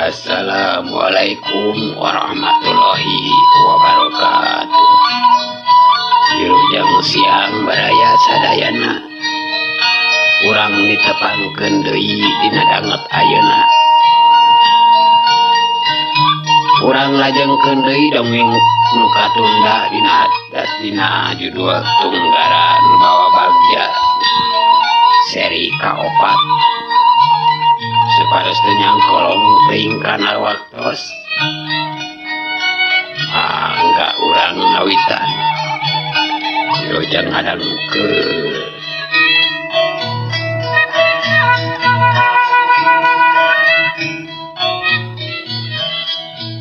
Assalamualaikum warahmatullahi wabarakatuh. Wilujeng siang baraya sadayana. Urang ditepangkeun deui dina danget ayeuna. Urang lajengkeun deui dongeng nu katunda dina atas dina judul Tunggaran Bawa Bagja seri ka-4. Supados teu nyangkolong teuing kana waktos. Mangga urang ngawitan. Wilujeng ngadangukeun.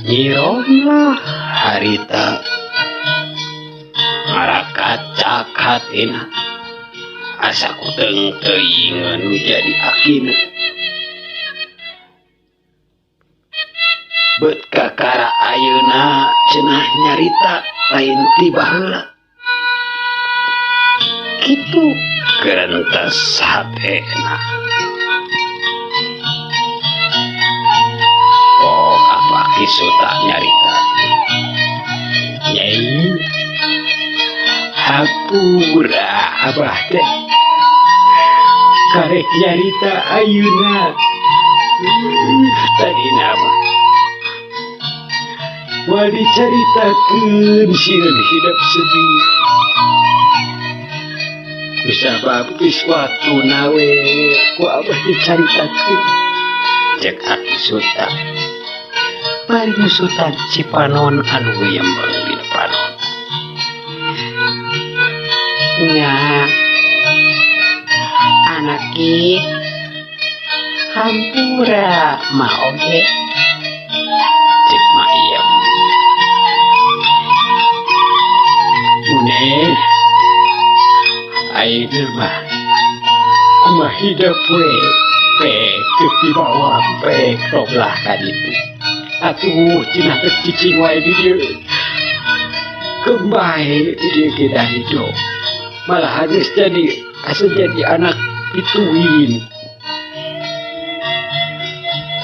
Nyi Romlah harita ngarakacak hatina asa kuteung teuingeun jadi akina. Bet kakara ayeuna cenah nyarita lain ti baheula. Kitu gerentes hatena. Oh, apa kisuta nyarita. Nyai hampura abah teh karek nyarita ayeuna. Tadi nama moal dicaritakeun sieun hidup sedih. Kusabab geus waktuna we ku abah dicaritakeun. Cek Aki Suta. Bari nyusutan Cipanon anu geuyeumbeung dina panon. Nya anaki hampura mah oge. Cek Mak Iyem. Une ayeuna mah kumaha hidup we pek teu dibawa pek roblah ka ditu. Atuh cenah teh cicing wae di dieu. Kembae di dieu ge da hidup. Malah geus jadi asa jadi anak pituin.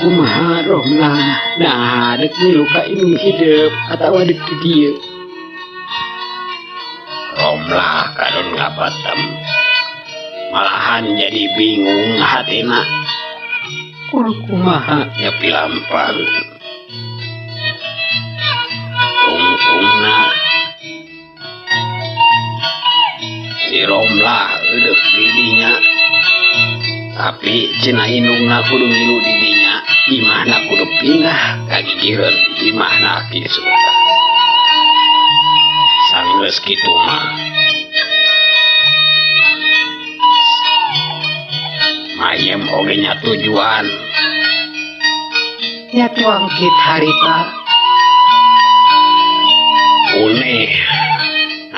Kumaha Romlah nah dek milu ka indung hidup atawa dek di dieu. Romlah kadon ngapatem. Malahan jadi bingung hatina. Kudu kumaha nya pilampang. Tungtungna si Romlah eudeuk di dinya. Tapi cenah indungna kudu milu di dinya. Imahna kudu pindah ka gigireun imahna Aki Suta. Sanggeus kitu mah Mayem oge nya tujuan. Nya tuangkit harita. Uneh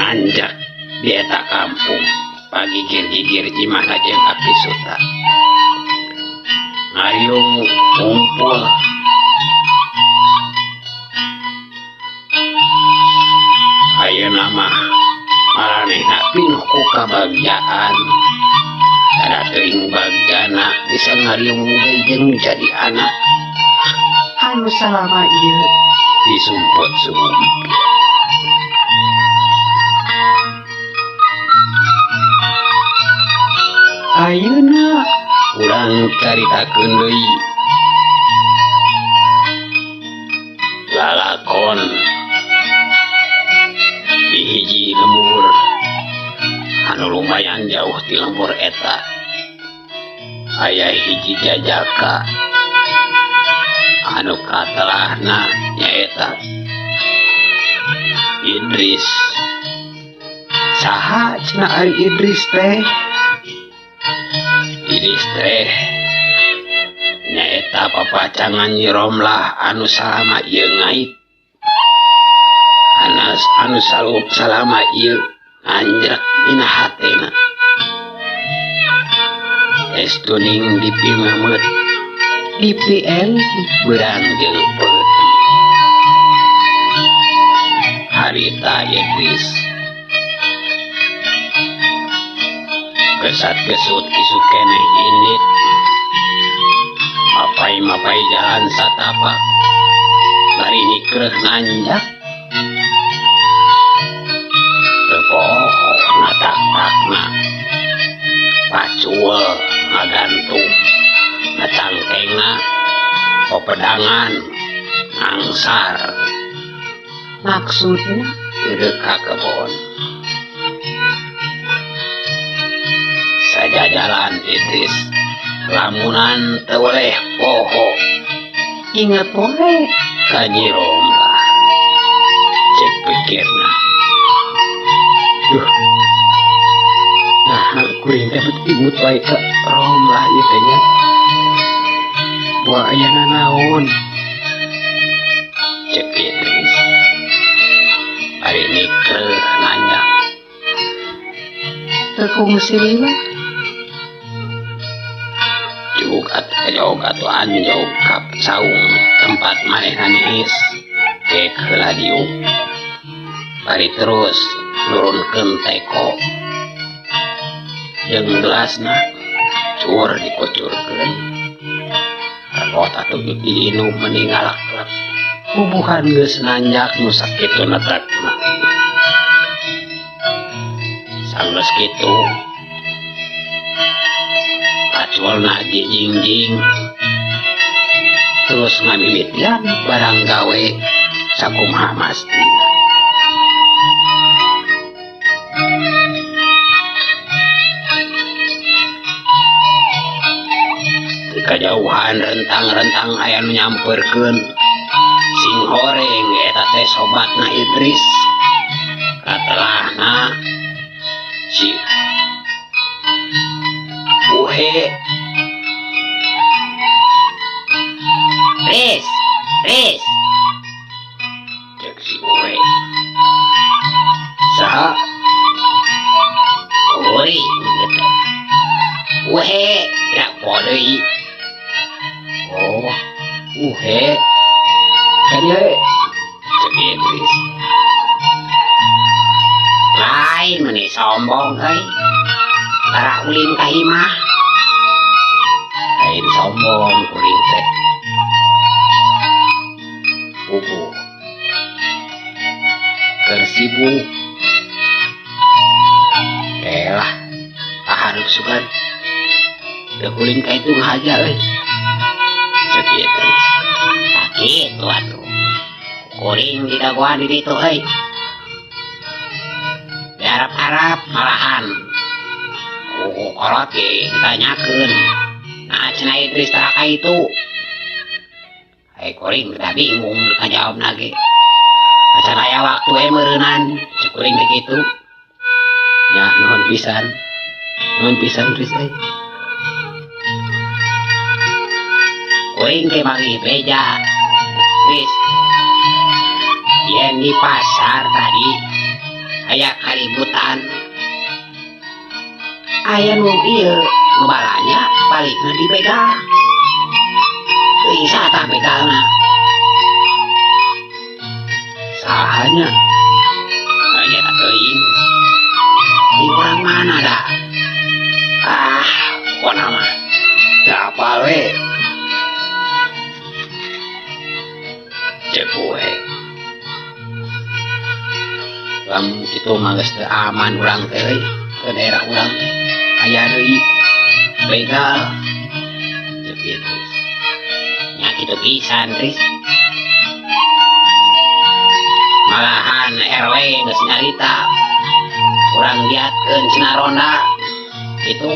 anjak di eta kampung pagigir-gigir imahna jeung Aki Suta. Ngariung ngumpul. Ayeuna mah maranehna pinuh ku kabagjaan. Kada teuing bagjana bisa ngariung deui jeung jadi anak. Anu salama ieu disumput-sumput. Ayeuna urang caritakeun deui lalakon di hiji lembur anu lumayan jauh ti lembur eta. Aya hiji jajaka anu katelahna nyaeta Idris. Saha cenah ari Idris teh? Idris teh nyaeta papacangan Nyi Romlah anu salama ieu ngait. Anu salama ieu anjrek dina hatena. Estuning dipimemet dipien beurang jeung peuting. Harita Idris gesat-gesut isuk keneh indit. Mapai-mapai jalan. jalan satapak bari nikreuh nanjak teu poho natak-takna pacul ngagantung ngacangkengna pepedangan ngangsar maksudna eureuk ka kebon sajajalan Idris lamunan teu weleh poho inget wae ka Nyi Romlah cek pikirna duh nah kuring teh bet imut wae ka Romlah ieu teh nya buah aya nanaon cek Idris ari nikreuh nanya teu kungsi lila jauh atuh anjog ka saung tempat manehna niis kek heula diuk bari terus nurunkeun teko jeung gelasna cur dikucurkeun rekot atuh diinum meni ngalak-lak bubuhan geus nanjak nu sakitu netekna sanggeus kitu paculna jijingjing terus ngamimitian barang gawe sakumaha mastina. Kajauhan rentang-rentang aya nu nyamperkeun sing horeng eta teh sobatna Idris katelahna si Uhe. Riz, Riz, cek si Uhe. Saha? Kuring gitu. Uhe, ya deui. Oh, Uhe. Kadieu cek Idris. Lain meni sombong euy. Tara ulin ka imah. Lain sombong kuring teh. Puguh. Keur sibuk. Elah, tahareup sugan. Teu ulin ka itu ngahaja euy. Cek Idris. Tah kitu atuh. Kuring didagoan di ditu euy. Diarap-arap malahan. Ku kolot ge ditanyakeun. Nah cenah Idris tara ka itu. Ai kuring teh bingung kajawabna ge. Acan aya waktu we meureunan cek kuring teh kitu. Nya nuhun pisan. Nuhun pisan Riz euy. Kuring ge manggih beja. Riz. Yen di pasar tadi aya kaributan. Aya nu ieu nu balanya balikna dibegal. Teuing saha tah begalna? Sahanya? Aya teuing. Di urang mana da? Ah, pokona mah. Teu apal we. Cek we. Lamun kitu mah geus teu aman urang teh euy, ke daerah urang teh. Aya deui begal. Cek Idris. Nya kitu pisan, Riz. Malahan RW geus nyarita urang giatkeun cenah ronda kitu.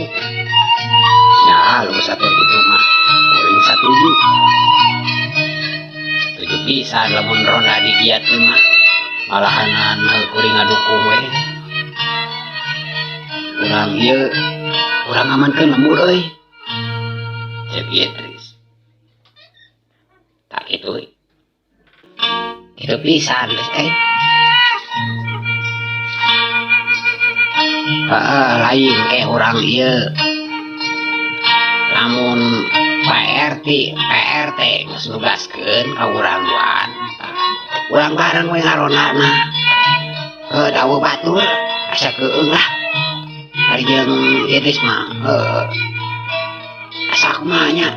Nya halus atuh kitu mah. Kuring satuju. Satuju pisan lamun ronda digiatkeun mah. Malahanan kuring ngadukung we. Urang ieu urang amankeun lembur euy. Cek Idris. Tak kitu euy. Kitu pisan geus euy. Heeh, lain ke urang ieu. Lamun Pak RT, PRT geus nugaskeun ka urang duaan. Urang bareng we ngarondana. Heuh, daweuh batur asa keueung lah. Ari jeung Idris mah heuh. Asa kumaha nya?